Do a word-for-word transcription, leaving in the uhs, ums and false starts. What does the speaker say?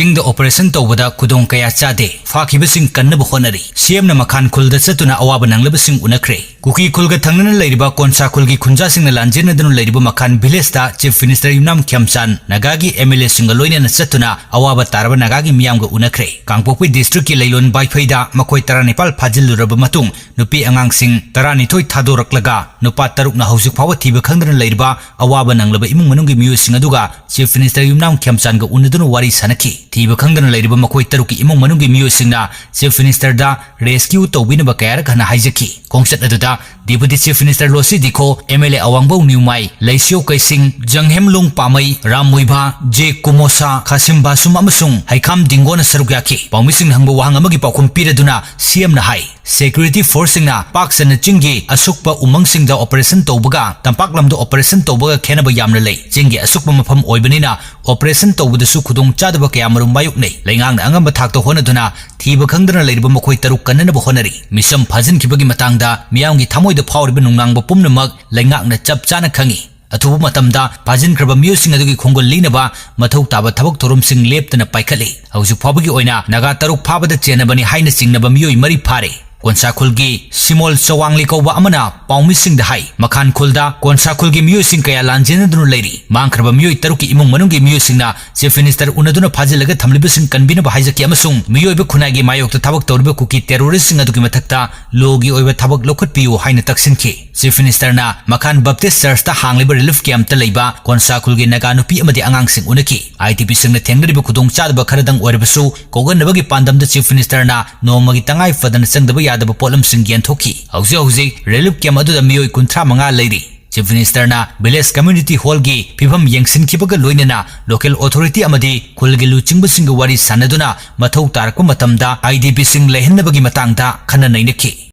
ꯆꯤꯡꯗ operation ꯇꯧꯕꯗ ꯈꯨꯗꯣꯡ ꯀꯌꯥ ꯆꯥꯗꯦ꯫ ꯐꯥꯈꯤꯕꯁꯤꯡ ꯀꯟꯅꯕ ꯍꯣꯠꯅꯔꯤ꯫ ꯁꯤꯑꯦꯝꯅ ꯃꯈꯥꯟ ꯈꯨꯜꯗ ꯆꯠꯇꯨꯅ ꯑꯋꯥꯕ ꯅꯪꯂꯕꯁꯤꯡ ꯎꯅꯈ꯭ꯔꯦ꯫ ꯀꯨꯀꯤ ꯈꯨꯜꯒ ꯊꯪꯅꯅ ꯂꯩꯔꯤꯕ ꯀꯣꯟꯁꯥ ꯈꯨꯜꯒꯤ ꯈꯨꯟꯖꯥꯁꯤꯡꯅ ꯂꯥꯟꯖꯦꯟꯅꯗꯨꯅ ꯂꯩꯔꯤꯕ ꯃꯈꯥꯟ villageꯇ Chief Minister ꯌꯨꯝꯅꯥꯝ ꯈ꯭ꯌꯥꯝꯆꯥꯟ ꯅꯥꯒꯥꯒꯤ MLAꯁꯤꯡꯒ ꯂꯣꯏꯅꯅ ꯆꯠꯇꯨꯅ ꯑꯋꯥꯕ ꯇꯥꯔꯕ ꯅꯥꯒꯥꯒꯤ ꯃꯤꯌꯥꯝꯒ ꯎꯅꯈ꯭ꯔꯦ꯫ ꯀꯥꯡꯄꯣꯛꯄꯤ districtꯀꯤ ꯂꯩꯂꯣꯟ ꯕꯥꯏꯐꯩꯗ ꯃꯈꯣꯏ ꯇꯔꯥꯅꯤꯄꯥꯜ ꯐꯥꯖꯤꯜꯂꯨꯔꯕ ꯃꯇꯨꯡ ꯅꯨꯄꯤ ꯑꯉꯥꯡꯁꯤꯡ ꯇꯔꯥꯅꯤꯊꯣꯏ ꯊꯥꯗꯣꯔꯛꯂꯒ ꯅꯨꯄꯥ ꯇꯔꯨꯛꯅ ꯍꯧꯖꯤꯛ ꯐꯥꯎꯕ ꯊꯤꯕ ꯈꯪꯗꯅ ꯂꯩꯔꯤꯕ ꯑꯋꯥꯕ ꯅꯪꯂꯕ ꯏꯃꯨꯡ ꯃꯅꯨꯡꯒꯤ ꯃꯤꯑꯣꯏꯁꯤꯡ ꯑꯗꯨꯒ Chief Minister ꯌꯨꯝꯅꯥꯝ ꯈ꯭ꯌꯥꯝꯆꯥꯟꯒ ꯎꯅꯗꯨꯅ ꯋꯥꯔꯤ ꯁꯥꯟꯅꯈꯤ꯫ ꯊꯤꯕ ꯈꯪꯗꯅ ꯂꯩꯔꯤꯕ ꯃꯈꯣꯏ ꯇꯔꯨꯛꯀꯤ ꯏꯃꯨꯡ ꯃꯅꯨꯡꯒꯤ ꯃꯤꯑꯣꯏꯁꯤꯡꯅ Chief Ministerꯗ rescue ꯇꯧꯕꯤꯅꯕ ꯀꯌꯥꯔꯛ ꯍꯟꯅ ꯍꯥꯏꯖꯈꯤ꯫ ꯈꯣꯡꯆꯠ ꯑꯗꯨꯗ Deputy Chief Minister Losii Dikho, MLA Awangbow Newmai, Leishiyo Keishing, Janghemlung Panmei, Ram Muivah, J Kumosha, Khashim Vashum ꯑꯃꯁꯨꯡ ꯍꯩꯈꯥꯝ ꯗꯤꯡꯒꯣꯅ ꯁꯔꯨꯛ ꯌꯥꯈꯤ꯫ ꯄꯥꯎꯃꯤꯁꯤꯡꯅ ꯍꯪꯕ ꯋꯥꯍꯪ ꯑꯃꯒꯤ ꯄꯥꯎꯈꯨꯝ ꯄꯤꯔꯗꯨꯅ ꯁꯤꯑꯦꯝꯅ ꯍꯥꯏ, security forceꯁꯤꯡꯅ ꯄꯥꯛ ꯁꯟꯅ ꯆꯤꯡꯒꯤ ꯑꯁꯨꯛꯄ ꯎꯃꯪꯁꯤꯡꯗ operation ꯇꯧꯕꯒ ꯇꯝꯄꯥꯛ ꯂꯝꯗ operation ꯇꯧꯕꯒ ꯈꯦꯠꯅꯕ ꯌꯥꯝꯅ ꯂꯩ꯫ ꯆꯤꯡꯒꯤ ꯑꯁꯨꯛꯄ ꯃꯐꯝ ꯑꯣꯏꯕꯅꯤꯅ operation ꯇꯧꯕꯗꯁꯨ ꯈꯨꯗꯣꯡꯆꯥꯗꯕ ꯀꯌꯥꯃꯔꯨꯝ ꯃꯥꯌꯣꯛꯅꯩ꯫ ꯂꯩꯉꯥꯛꯅ ꯑꯉꯝꯕ ꯊꯥꯛꯇ ꯍꯣꯠꯅꯗꯨꯅ ꯊꯤꯕ ꯈꯪꯗꯅ ꯂꯩꯔꯤꯕ ꯃꯈꯣꯏ ꯇꯔꯨꯛ ꯀꯟꯅꯅꯕ ꯍꯣꯠꯅꯔꯤ꯫ ꯃꯤꯆꯝ ꯐꯥꯖꯤꯟꯈꯤꯕꯒꯤ ꯃꯇꯥꯡꯗ ꯃꯤꯌꯥꯝꯒꯤ ꯊꯃꯣꯏꯗ ꯐꯥꯎꯔꯤꯕ ꯅꯨꯡꯅꯥꯡꯕ ꯄꯨꯝꯅꯃꯛ ꯂꯩꯉꯥꯛꯅ ꯆꯞ ꯆꯥꯅ ꯈꯪꯏ꯫ ꯑꯊꯨꯕ ꯃꯇꯝꯗ ꯐꯥꯖꯤꯟꯈ꯭ꯔꯕ ꯃꯤꯑꯣꯏꯁꯤꯡ ꯑꯗꯨꯒꯤ ꯈꯣꯡꯒꯨꯜ ꯂꯤꯅꯕ ꯃꯊꯧ ꯇꯥꯕ ꯊꯕꯛ ꯊꯧꯔꯝꯁꯤꯡ ꯂꯦꯞꯇꯅ ꯄꯥꯏꯈꯠꯂꯤ꯫ ꯍꯧꯖꯤꯛ ꯐꯥꯎꯕꯒꯤ ꯑꯣꯏꯅ ꯅꯥꯒꯥ ꯇꯔꯨꯛ ꯐꯥꯕꯗ ꯆꯦꯟꯅꯕꯅꯤ ꯍꯥꯏꯅ ꯆꯤꯡꯅꯕ ꯃꯤꯑꯣꯏ ꯃꯔꯤ ꯐꯥꯔꯦ꯫ ꯀꯣꯟꯁꯥ ꯈꯨꯜꯒꯤ ꯁꯤꯃꯣꯜ ꯆꯋꯥꯡꯂꯤ ꯀꯧꯕ ꯑꯃꯅ ꯄꯥꯎꯃꯤꯁꯤꯡꯗ ꯍꯥꯏ, ꯃꯈꯥꯟ ꯈꯨꯜꯗ ꯀꯣꯟꯁꯥ ꯈꯨꯜꯒꯤ ꯃꯤꯑꯣꯏꯁꯤꯡ ꯀꯌꯥ ꯂꯥꯟꯖꯦꯟꯅꯗꯨꯅ ꯂꯩꯔꯤ꯫ ꯃꯥꯡꯈ꯭ꯔꯕ ꯃꯤꯑꯣꯏ ꯇꯔꯨꯛꯀꯤ ꯏꯃꯨꯡ ꯃꯅꯨꯡꯒꯤ ꯃꯤꯑꯣꯏꯁꯤꯡꯅ Chief Minister ꯎꯅꯗꯨꯅ ꯐꯥꯖꯤꯜꯂꯒ ꯊꯝꯂꯤꯕꯁꯤꯡ ꯀꯟꯕꯤꯅꯕ ꯍꯥꯏꯖꯈꯤ ꯑꯃꯁꯨꯡ ꯃꯤꯑꯣꯏꯕ ꯈꯨꯟꯅꯥꯏꯒꯤ ꯃꯥꯌꯣꯛꯇ ꯊꯕꯛ ꯇꯧꯔꯤꯕ ꯀꯨꯀꯤ terroristꯁꯤꯡ ꯑꯗꯨꯒꯤ ꯃꯊꯛꯇ lawꯒꯤ ꯑꯣꯏꯕ ꯊꯕꯛ ꯂꯧꯈꯠꯄꯤꯌꯨ ꯍꯥꯏꯅ ꯇꯛꯁꯤꯟꯈꯤ꯫ Chief Ministerꯅ ꯃꯈꯥꯟ Baptist Churchꯇ ꯍꯥꯡꯂꯤꯕ relief campꯇ ꯂꯩꯕ ꯀꯣꯟꯁꯥ ꯈꯨꯜꯒꯤ ꯅꯥꯒꯥ ꯅꯨꯄꯤ ꯑꯃꯗꯤ ꯑꯉꯥꯡꯁꯤꯡ ꯎꯅꯈꯤ꯫ IDPꯁꯤꯡꯅ ꯊꯦꯡꯅꯔꯤꯕ ꯈꯨꯗꯣꯡꯆꯥꯗꯕ ꯈꯔꯗꯪ ꯑꯣꯏꯔꯕꯁꯨ ꯀꯣꯛꯍꯟꯅꯕꯒꯤ ꯄꯥꯟꯗꯝꯗ Chief Ministerꯅ ꯅꯣꯡꯃꯒꯤ ꯇꯉꯥꯏ ꯐꯗꯅ ꯆꯪꯗꯕ ꯌꯥꯗꯕ ꯄꯣꯠꯂꯝꯁꯤꯡ ꯌꯦꯟꯊꯣꯛꯈꯤ꯫ ꯍꯧꯖꯤꯛ ꯍꯧꯖꯤꯛ relief camp ꯑꯗꯨꯗ ꯃꯤꯑꯣꯏ ꯀꯨꯟꯊ꯭ꯔꯥ ꯃꯉꯥ ꯂꯩꯔꯤ꯫ Chief Ministerꯅ village community hallꯒꯤ ꯐꯤꯕꯝ ꯌꯦꯡꯁꯤꯟꯈꯤꯕꯒ ꯂꯣꯏꯅꯅ local authority ꯑꯃꯗꯤ ꯈꯨꯜꯒꯤ ꯂꯨꯆꯤꯡꯕꯁꯤꯡꯒ ꯋꯥꯔꯤ ꯁꯥꯟꯅꯗꯨꯅ ꯃꯊꯧ ꯇꯥꯔꯛꯄ ꯃꯇꯝꯗ IDPꯁꯤꯡ ꯂꯩꯍꯟꯅꯕꯒꯤ ꯃꯇꯥꯡꯗ ꯈꯟꯅ ꯅꯩꯅꯈꯤ꯫